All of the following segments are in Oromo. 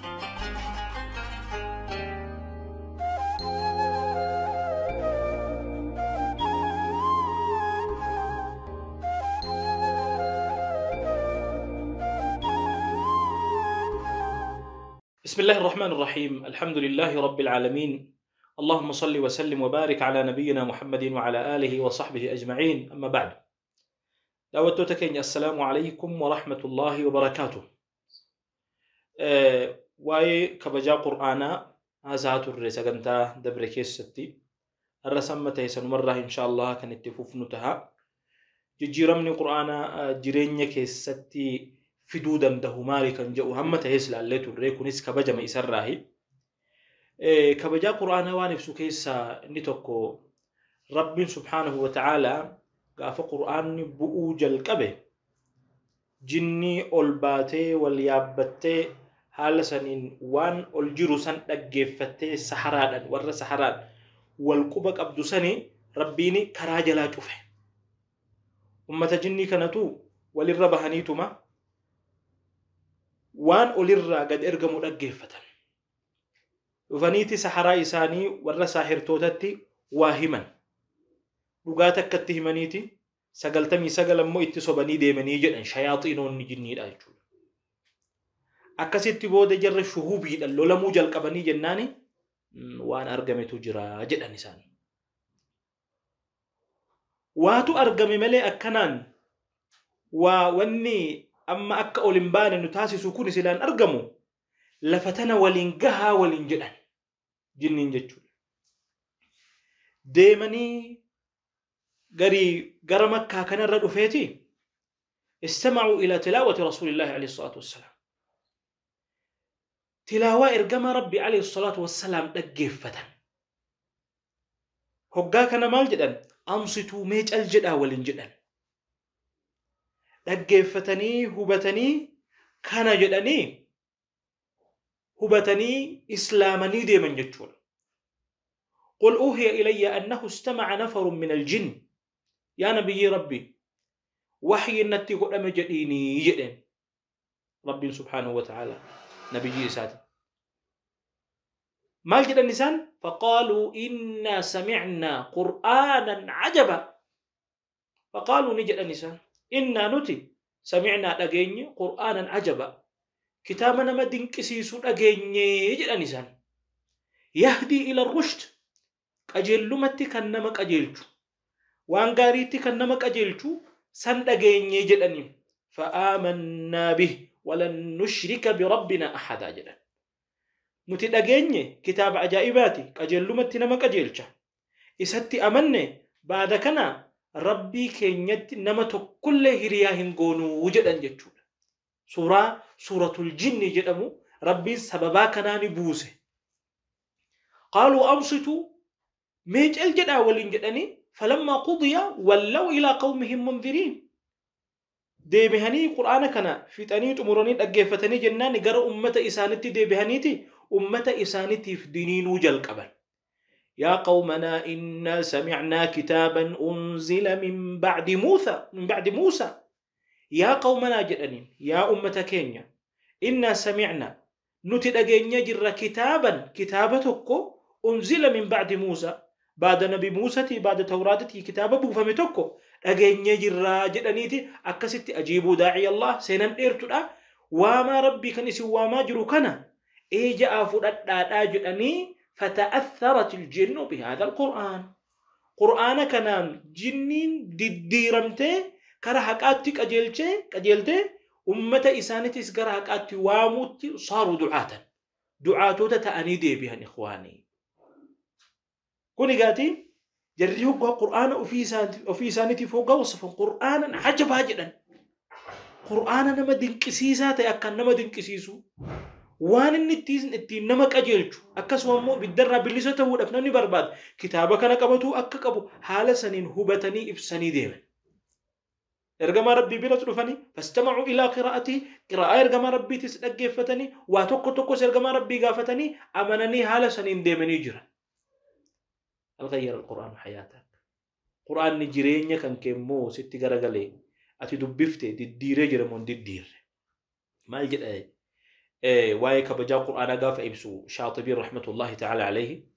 بسم الله الرحمن الرحيم. الحمد لله رب العالمين. اللهم صل وسلم وبارك على نبينا محمد وعلى آله وصحبه أجمعين. أما بعد، daawwattoota keenya السلام عليكم ورحمة الله وبركاته. Waa'ee kabajaa qur'aanaa haasaa turre sagantaa dabre keessatti har'a samma ta'e sanumarraa insha Allah kan itti fufnu taha. Jijjiiramni qur'aanaa jireenya keessatti fiduu danda'u maali kan jedhu hamma ta'es ilaallee turre, kunis kabajama isarraahi. Kabajaa qur'aanaa waan ibsu keessaa inni tokko Rabbiin subhaanahu wa ta'aalaa gaafa qur'aanni bu'uu jalqabe jinnii ol baatee wal yaabbattee haala saniin waan ol jiru san dhaggeeffattee saharaadhaan warra saharaan wal quba qabdu sani Rabbiin karaa jalaa cufe. Ummata jinnii kanatu walirra bahaniituma waan olirraa gad ergamu dhaggeeffatan. Dhufaniiti saharaa isaanii warra saahirtootatti waa himan. Dhugaa takkatti himaniiti 99 ammoo itti sobanii deemanii jedhan shayaaxiinoonni jinniidha jechuudha. Akkasitti booda jarri shuhubiidhaan lolamuu jalqabanii jennaani waan argametu jira jedhan isaan. Waatu argame malee akkanaan waa wanni amma akka ol hin baane nu taasisu kun silaan argamu lafa tana waliin gahaa waliin jedhan jinniin jechuudha. Deemanii garii gara Makkaa kanarra dhufeeti istamacuu ila tilaawati rasuulillaahi alayhi salaatu wassalaam. Tilaawaa ergamaa Rabbi alayhi salaatu wassalaam dhaggeeffatan. Hoggaa kana maal jedhan? Amsituu mee cal jedhaa waliin jedhan. Dhaggeeffatanii hubatanii kana jedhanii hubatanii islaamanii deeman jechuudha. قل أوحي إلي أنه استمع نفر من الجن يا نبي ربي وحي النتي قدام جديني جدين ربي سبحانه وتعالى نبي ساتي ما جد النسان فقالوا إنا سمعنا قرآنا عجبا. فقالوا نجد النسان إنا نتي سمعنا دغيني قرآنا عجبا كتابنا ما دينكسيسو دغيني جد النسان يهدي إلى الرشد qajeellumatti kan nama qajeelchu waan gaariitti kan nama qajeelchu san dhageenye jedhani fa'aamanna bih walan nushrika birabbina ahadaa jedhan. Nuti dhageenye kitaaba ajaa'ibaati qajeellumatti nama qajeelcha isatti amanne baada kana Rabbii keenyatti nama tokkollee hiriyaa hin goonuu jedhan jechuudha. Suuraa suuratul jinni jedhamu Rabbiin sababaa kanaani buuse. Qaaluu ansituu mee cal jedhaa waliin jedhanii falammaa qudiya wallaw ilaa qawmihim munziriin. Deebihanii qur'aana kana fixanii xumuranii dhaggeeffatanii jennaan gara ummata isaanitti deebihaniiti ummata isaaniitiif diniinuu jalqaban. Yaa qawmanaa innaa samicnaa kitaaban unzila min bacdi Muusaa. Yaa qawmanaa jedhaniin yaa ummata keenya innaa samicnaa nuti dhageenya jirra kitaaban kitaaba tokko unzila min bacdi Muusaa baada nabi Muusatii baada Tawraatitii kitaaba buufame tokko dhageenye jirraa jedhaniiti akkasitti ajiibuu daacii Allah seenan dheertudha. Waamaa Rabbii kan isin waamaa jiru kana eeja'aa fudhadhaadhaa jedhanii fata'atharat iljinnu bihaadha alqur'aan. Qur'aana kanaan jinniin diddiiramtee kara haqaatti qajeeltee ummata isaaniitis gara haqaatti waamuutti saaruu ducaatan. Ducaatota ta'anii deebi'an ikhwaanii. Kun egaati jarri hoggaa qur'aana ofii isaaniitiif hoggaa wasafan qur'aanan ajabaa jedhan. Qur'aana nama dinqisiisaa ta'e akkaan nama dinqisiisu waan inni ittiin nama qajeelchu akkasuma immoo ibiddarraa bilisa ta'uudhaaf namni barbaadu kitaaba kana qabatu akka qabu haala saniin hubatanii ibsanii deeman. Ergamaa Rabbii biras dhufanii fastamacuu ilaa qiraa'atii qiraa'aa ergamaa Rabbiitis dhaggeeffatanii waa tokko tokkos ergamaa Rabbii gaafatanii amananii haala saniin deemanii jiran. هل غير القرآن حياتك؟ قرآن jireenya kan keemmoo sitti garagalee ati dubbiftee diddiiree jira moo hin diddiirre? Maal jedha Waa'ee kabajaa Qur'aanaa gaafa ibsu Shaaxibiin rahmatullahi ta'ala alayhi,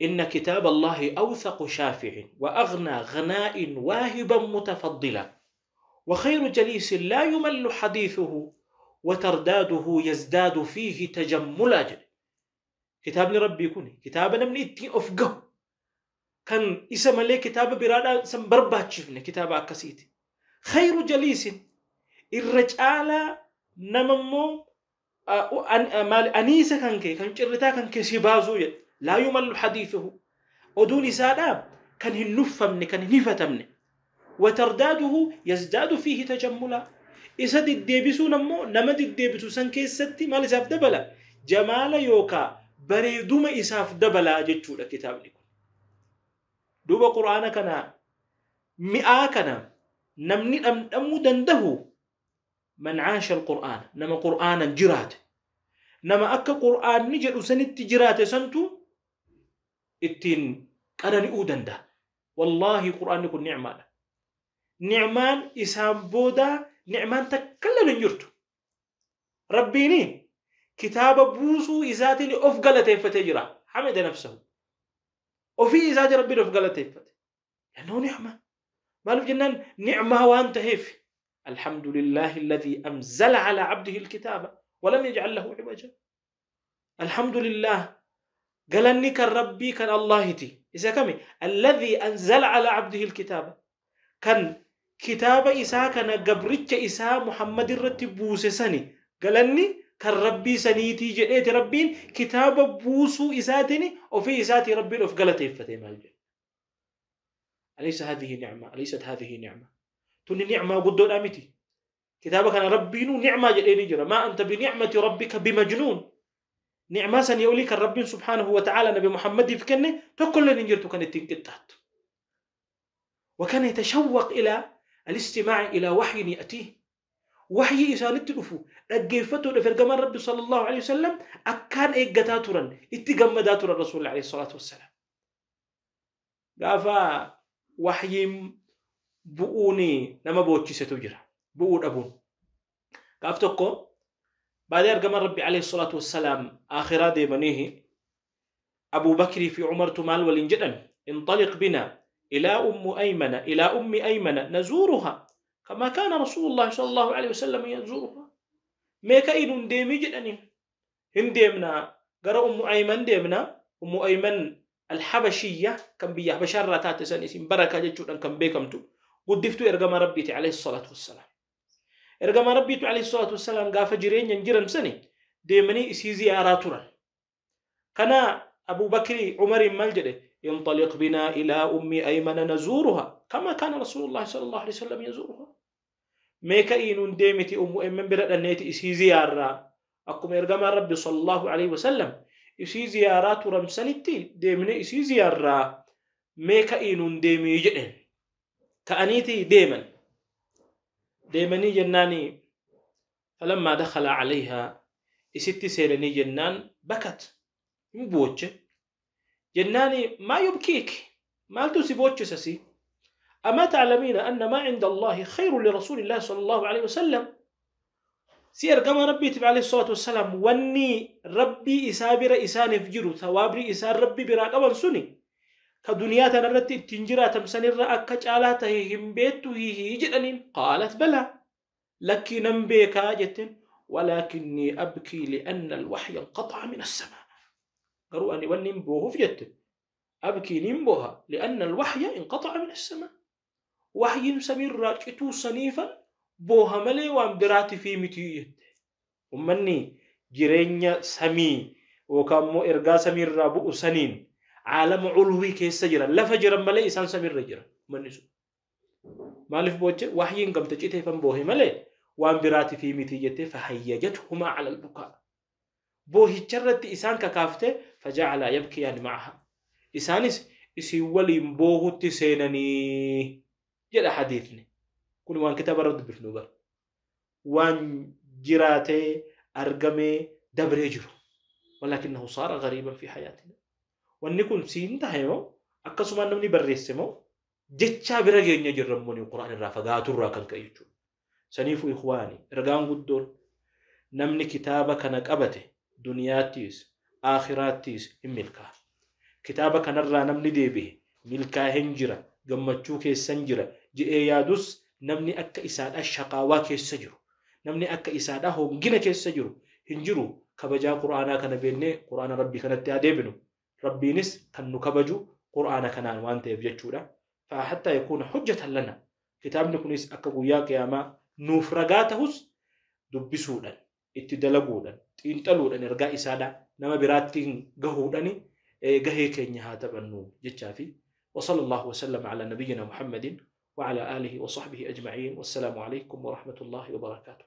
إن كتاب الله أوثق شافع وأغنى غناء واهبا متفضلا وخير جليس لا يمل حديثه وترداده يزداد فيه تجملا. كتاب ربي يكون كتاب نمني اتين أفقه كان اسم لي كتاب برادة سم بربات شفنا كتاب أكسيت خير جليس الرجال نممو أنيسة كان كي كان شرتا كان كي سبازو لا يمل حديثه ودون سادة كان هنفمن كان هنفتمن وترداده يزداد فيه تجملا. إسد الديبسو نمو نمد الديبسو سن كيستي مال إساف دبلا جمال يوكا بريدوم إساف دبلا جتشو الكتاب لكم. دوب قرآن كان مئة كان نمني أم دنده من عاش القرآن نما قرآنا جرات نما أكا قرآن نجر سنت جرات سنتو اتين قرن أودنده. والله قرآن يكون نعمان نعمان إسام بودا نعمان تكلم يرتو ربيني كتاب بوسو إزاتني أفقلته فتجرا حمد نفسه وفي إزات ربي أفقلته فت لأنه نعمة ما جنان نعمة وأنت هيف. الحمد لله الذي أنزل على عبده الكتاب ولم يجعل له عوجا. الحمد لله قالني كان ربي كان الله تي إذا كمي الذي أنزل على عبده الكتاب كان كتاب إساء كان قبرتش إساء محمد الرتب بوسسني قالني كان ربي سنيتي جئت ربين كتاب بوسو إساتني وفي إساتي ربي أفقلته فتي مالجل. أليس هذه نعمة؟ أليست هذه نعمة؟ توني نعمة قدون أمتي كتابك أنا ربينو نعمة جئني جرى ما أنت بنعمة ربك بمجنون. نعمة سنيوليك الرب سبحانه وتعالى نبي محمد فكنه تقول لنجرتو كانت تنقطعت. وكان يتشوق إلى الاستماع إلى وحي يأتيه وحي إسان تلفو رجفته لفرجمان ربي صلى الله عليه وسلم أكان إجتاتورا اتجمداتورا الرسول عليه الصلاة والسلام. قافا وحي بؤوني نما بوتشي ستجرى بؤون أبون قافتكو بعد أرجمان ربي عليه الصلاة والسلام آخرا ديمانيه أبو بكر في عمر تمال والإنجدن انطلق بنا إلى أم أيمن إلى أم أيمن نزورها كما كان رسول الله صلى الله عليه وسلم يزورها. ميكا ديمي جدني هنديمنا قرأ أم أيمن ديمنا أم أيمن الحبشية كان بيا بشرة تاتسن بركة جتشو كان بيكمتو قدفتو إرجما ربي عليه الصلاة والسلام. إرجما ربي عليه الصلاة والسلام قاف جرين ينجرم سني ديمني إسي زياراتنا كان أبو بكر عمر مالجده ينطلق بنا إلى أم أيمن نزورها كما كان رسول الله صلى الله عليه وسلم يزورها. ميكا إنون ديمتي أم أيمن برأنيتي إسي زيارة أقوم إرجما ربي صلى الله عليه وسلم إسي زيارات رمسنتي ديمني إسي زيارة ميكا إنون ديمي جئن كأنيتي ديما ديمني جناني. فلما دخل عليها إستي سيرني جنان بكت مبوتش جناني ما يبكيك ما تسيبوتش سسي أما تعلمين أن ما عند الله خير لرسول الله صلى الله عليه وسلم سير كما ربي تبع عليه الصلاة والسلام واني ربي إسابر إسان فجرو ثوابري إسان ربي براقبا سني كدنيا تنرتي تنجرا تمسن الرأكج آلاته هم بيتو هي جدنين. قالت بلى لكن نبيك جتن ولكني أبكي لأن الوحي انقطع من السماء. قالوا أني وننبوه في جتن أبكي ننبوها لأن الوحي انقطع من السماء وحي سمير راجتو صنيفا بوها ملي وامبراتي في متيت ومني جرين سمي وكمو إرقا سمير رابو سنين عالم علوي كيس جرا لفجرا ملي إسان سمير رجرا مني سو مالف بوجه وحي قم تجيته فنبوه ملي وامبراتي في متيته فهيجتهما على البكاء بوهي جرت إسان ككافته فجعل يبكيان معها إسانس إسي ولي بوه تسينني جل حديثني كل وان كتاب رد بفنوبر وان جراتي أرقمي دبريجرو ولكنه صار غريبا في حياتنا وان سين تهيو أكسو ما نمني بريسمو جتشا برجع يجرموني القرآن الرافقات الراكن كيجو سنيفو إخواني رجعان قدور Namni kitaaba kana qabate duniyaattis aakhiraattis hin milkaa'a. Kitaaba kanarraa namni deebi'e milkaa'een jira, gammachuu keessan jira je'ee yaadus, namni akka isaadhaa shaqaawaa keessa jiru, namni akka isaadhaa hongina keessa jiru hin jiru. Kabajaa Qur'aanaa kana beennee Qur'aana Rabbii kanatti haa deebinu. Rabbiinis kan nu kabaju Qur'aana kanaan waan ta'eef jechuudha. Hattaa yakuuna hujjatan lana. Kitaabni kunis akka guyyaa qiyaamaa nuuf ragaa ta'us dubbisuudhaan, itti dalaguudhaan, xiinxaluudhaan, ergaa isaadhaa nama biraatti gahuudhaan gahee keenya haa taphannu jechaafi. وصلى الله وسلم على نبينا محمد وعلى آله وصحبه أجمعين، والسلام عليكم ورحمة الله وبركاته.